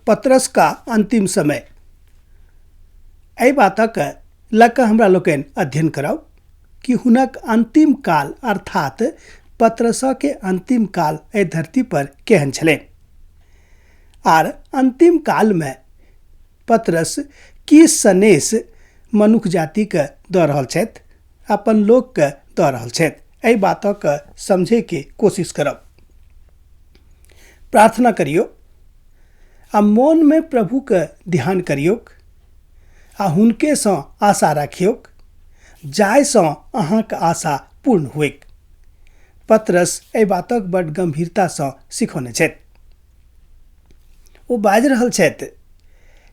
पतरस का अंतिम समय एहि बातक लऽ कऽ हमरा लोकनि अध्ययन करब कि हुनक अंतिम काल अर्थात पतरसके अंतिम काल एहि धरती पर केहन छलै आर अंतिम कालमे पतरस की सनेस मनुख जातिके दऽ रहल छथि, अपन लोकके दऽ रहल छथि, एहि बातक समझैके कोशिश करब। प्रार्थना करियौ आ मोनमे प्रभुके ध्यान करियौक आ हुनकेसँ आशा राखियौक जाहिसँ अहाँके आशा पूर्ण होइक। पतरस एहि बातक बड्ड गम्भीरतासँ सिखौने छथि। ओ बाजि रहल छथि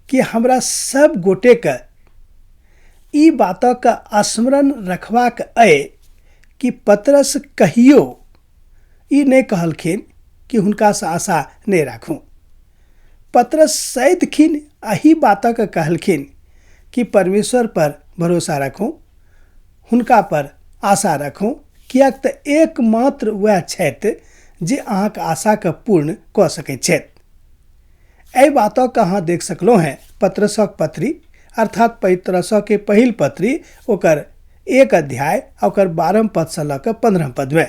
कि हमरा सब गोटेके ई बातक स्मरण रखबाक अइ कि पतरस कहियो ई नहि कहलखिन कि हुनकासँ आशा नहि राखू। पतरस सदिखिन एहि बातक कहलखिन कि परमेश्वर पर भरोसा राखू, हुनका पर आशा राखू, किएक तऽ एकमात्र वएह छथि जे अहाँके आशाके पूर्ण कऽ सकैत छथि। एहि बातक अहाँ देख सकलहुँ हेँ पतरसक पत्री अर्थात पतरसके पहिल पत्री ओकर 1 अध्याय आ ओकर 12 पदसँ लऽ कऽ 15 पदमे।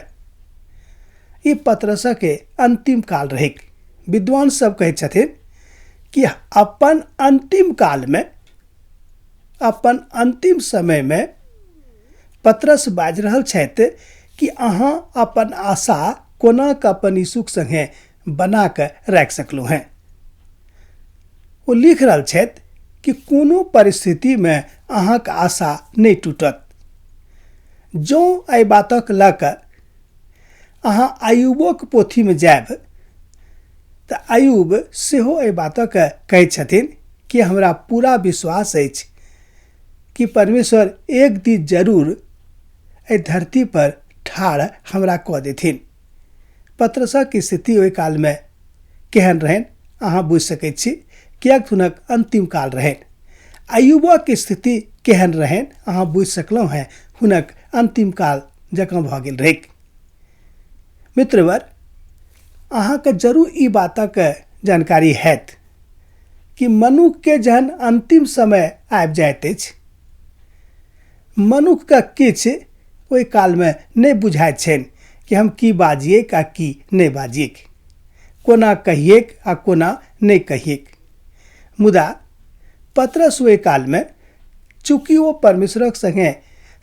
ई पतरसके अंतिम काल रहैक। विद्वान सब कहै छथिन कि अपन अंतिम कालमे, अपन अंतिम समयमे पतरस बाजि रहल छथि कि अहाँ अपन आशा कोना कऽ अपन यीशुक संगे बना कऽ राखि सकलहुँ हेँ। ओ लिख रहल छथि कि कोनो परिस्थितिमे अहाँके आशा नहि टूटत। जँ एहि बातक लऽ कऽ अहाँ अयुबोक पोथीमे जायब तऽ अयुब सेहो एहि बातक कहै छथिन कि हमरा पूरा विश्वास अछि कि परमेश्वर एक दिन जरूर एहि धरती पर ठाढ़ हमरा कऽ देथिन। पतरसक स्थिति ओहि कालमे केहन रहनि अहाँ बुझि सकैत छी, किएक हुनक अंतिम काल रहनि। अयुबक स्थिति केहन रहनि अहाँ बुझि सकलहुँ हेँ, हुनक अंतिम काल जकाँ भऽ गेल रहैक। मित्रवर, अहाँके जरूर ई बातक जानकारी हैत कि मनुखके जहन अंतिम समय आबि जाइत अछि, मनुखके किछु ओहि कालमे नहि बुझाइत छनि कि हम की बाजियैक आ की नहि बाजियैक, कोना कहियैक आ कोना नहि कहियैक। मुदा पतरस ओहि कालमे चूँकि ओ परमेश्वरक संगे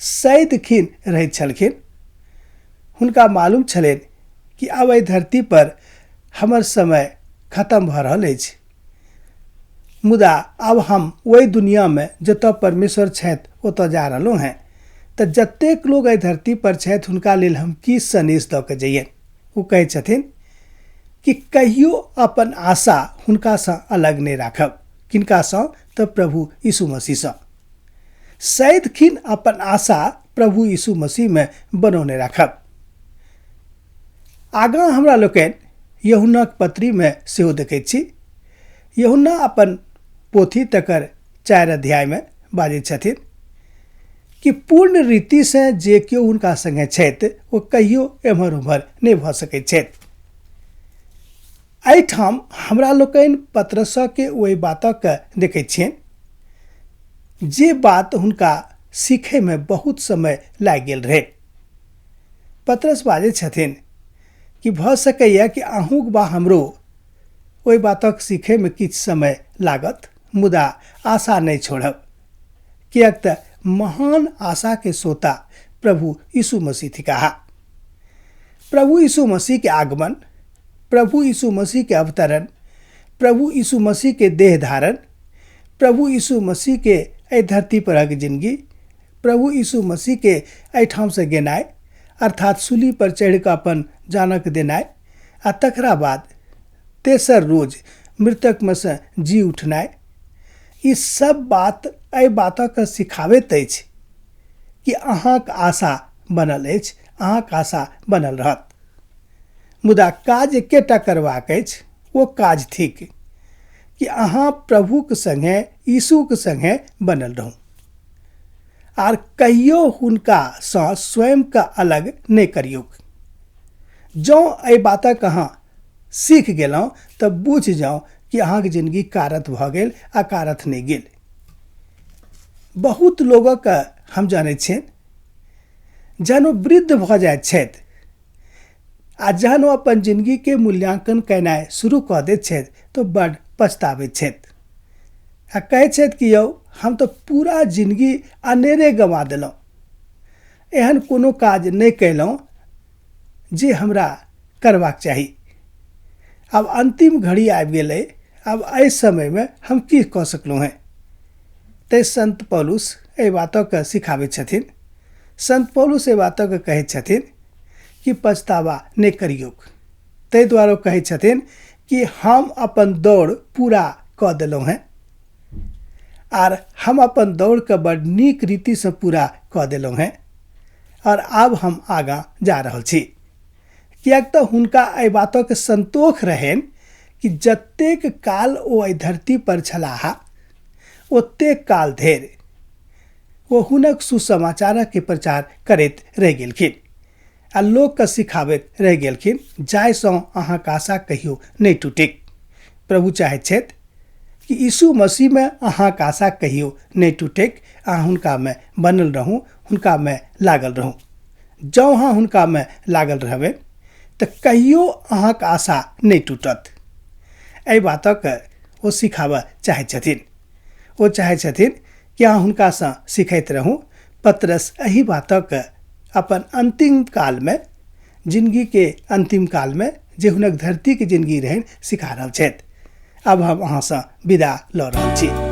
सदिखिन रहैत छलखिन, हुनका मालूम छलनि कि आब एहि धरती पर हमर समय खत्म भऽ रहल अछि, मुदा आब हम ओहि दुनियामे जतऽ परमेश्वर छथि ओतऽ जा रहलहुँ हेँ, तऽ जतेक लोग एहि धरती पर छथि हुनका लेल हम की सनेस दऽ कऽ जइयनि। ओ कहै छथिन कि कहियो अपन आशा हुनकासँ अलग नहि राखब। किनकासँ? तऽ प्रभु यीशु मसीहसँ। सदिखिन अपन आशा प्रभु यीशु मसीहमे बनौने राखब। आगाँ हमरा लोकनि यूहन्नाक पत्रीमे सेहो देखैत छी। यूहन्ना अपन पोथी तकर 4 अध्यायमे बाजैत छथिन कि पूर्ण रीतिसँ जे केओ हुनका संगे छथि ओ कहियो एम्हर ओम्हर नहि भऽ सकैत छथि। एहिठाम हमरा लोकनि पतरसके ओहि बातक देखैत छियनि जे बात हुनका सीखैमे बहुत समय लागि गेल रहै। पतरस बाजै छथिन कि भऽ सकैए कि अहूँक बा हमरो ओहि बातक सीखैमे किछु समय लागत, मुदा आशा नहि छोड़ब, किएक तऽ महान आशाके सोता प्रभु यीशु मसीह थिकाह। प्रभु यीशु मसीहके आगमन, प्रभु यीशु मसीहके अवतरण, प्रभु यीशु मसीहके देह धारण, प्रभु यीशु मसीहके एहि धरती परक जिनगी, प्रभु यीशु मसीहके एहिठामसँ गेनाइ अर्थात सूली पर चढ़ि कऽ अपन जानक देनाइ आ तकरा बाद तेसर रोज मृतकमे सँ जी उठनाइ, ई सब बात एहि बातक सिखाबैत अछि कि अहाँक आशा बनल अछि, अहाँक आशा बनल रहत। मुदा काज एकेटा करबाक अछि, ओ काज थिक कि अहाँ प्रभुक संगे, यीशुक संगे बनल रहू आर कहियो हुनकासँ स्वयंके अलग नहि करियौक। जँ एहि बातक अहाँ सीख गेलहुँ तऽ बुझि जाउ कि अहाँके जिनगी कारत भऽ गेल आ कारत नहि गेल। बहुत लोगक हम जानै छियनि जहन ओ वृद्ध भऽ जाइत छथि आ जहन ओ अपन जिनगीके मूल्यांकन केनाइ शुरू कऽ दैत छथि तऽ बड्ड पछताबैत छथि आ कहै छथि कि यौ हम तऽ पूरा जिनगी अनेरे गमा देलहुँ, एहन कोनो काज नहि कयलहुँ जे हमरा करबाक चाही। आब अन्तिम घड़ी आबि गेलै, आब एहि समयमे हम की कऽ सकलहुँ हेँ। तैँ सन्त पौलुस एहि बातके सिखाबै छथिन। सन्त पौलुस एहि बातके कहै छथिन कि पछतावा नहि करियौक। ताहि दुआरे ओ कहै छथिन कि हम अपन दौड़ पूरा कऽ देलहुँ हेँ आर हम अपन दौड़के बड़ नीक रीतिसँ पूरा कऽ देलहुँ हेँ आओर आब हम आगाँ जा रहल छी। किएक तऽ हुनका एहि बातक सन्तोख रहनि कि जतेक काल ओ एहि धरती पर छलाह ओतेक काल धरि ओ हुनक सुसमाचारक प्रचार करैत रहि गेलखिन आ लोकके सिखाबैत रहि गेलखिन जाहिसँ अहाँके आशा कहियो नहि टूटैक। प्रभु चाहैत छथि कि यीशु मसीहमे अहाँके आशा कहियो नहि टूटैक, अहाँ हुनकामे बनल रहू, हुनकामे लागल रहू। जँ अहाँ हुनकामे लागल रहबै तऽ कहियो अहाँके आशा नहि टूटत। एहि बातक ओ सिखाबऽ चाहै छथिन। ओ चाहै छथिन कि अहाँ हुनकासँ सिखैत रहू। पतरस एहि बातक अपन अन्तिम कालमे, जिनगीके अन्तिम कालमे जे हुनक धरतीके जिनगी रहनि, सिखा रहल छथि। आब हम अहाँसँ विदा लऽ रहल छी।